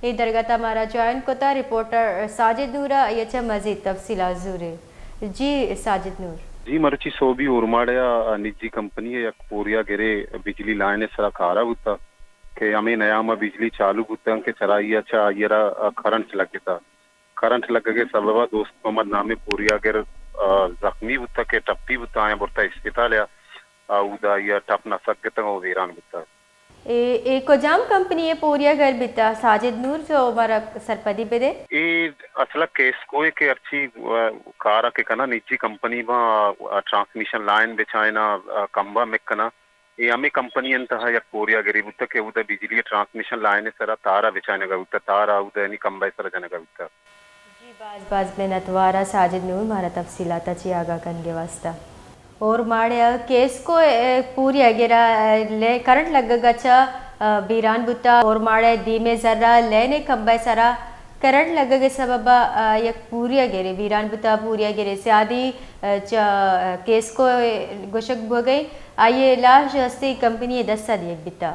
اے درگت ءَ مارا جوائن کتا رپورٹر ساجد نور ءَ، آئی ءَ چہ مزید تفصیلات زوریں۔ جی ساجد نور۔ جی، مرچی سوبی اورماڑہ ءَ نجی کمپنی ءِ یک پوریا گرے بجلی لائن ءِ سرا کارا بوتا کہ ہمے نیام ءَ بجلی چالو بوتگ کہ چرائی ءَ چہ آئی ءَ را کرنٹ لگتا۔ کرنٹ لگگ ءِ سبب ءَ دوست محمد نامیں پوریا گر، آ، زخمی بوتا کہ ٹپی بوتا، آیاں برتا اسپتال ءَ، آ، اودا آئی ءَ ٹپ نہ سگتگ ءُ ویران بوتا۔ اے، اے کجام کمپنی ءِ پوریا گر بیتا؟ ساجد نور، تو مارا سرپدی بدے۔ اے اصل ءَ کیسکو ءِ کہ ہرچی، آ، کار ءَ کہ کناں، نجی کمپنی باں، آ، ٹرانسمیشن لائن بچائیناں، آ، کمبہ مک کناں۔ اے ہمے کمپنی ءِ تہا یک پوریا گرے بوتگ کہ اودا بجلی ءِ ٹرانسمیشن لائن ءِ سرا تار ءَ بچائینگ ءَ بوتگ، تار ءَ اودا یعنی کمبہ ءِ سرا جنگ ءَ بوتگ۔ جی، باز باز منتوار آں ساجد نور مارا تفصیلات ءَ چہ آگاہ کنگ ءِ واستہ۔ اورماڑہ ءَ کیسکو ءِ پوریا گرا، آ، لے-، کرنٹ لگگ ءَ چہ، آ، بیران بوتا۔ اورماڑہ ءِ دیمے زرا لین ءِ کمبہ ءِ سرا کرنٹ لگگ ءِ سبب ءَ، آ، یک پوریا گرے بیران بوتا۔ پوریا گرے سیادی، آ، چہ، آ، کیسکو ءِ گوشگ بوگ ءَ، آئی ءِ لاش ہستی کمپنی ءِ دست ءَ دیگ بیتا۔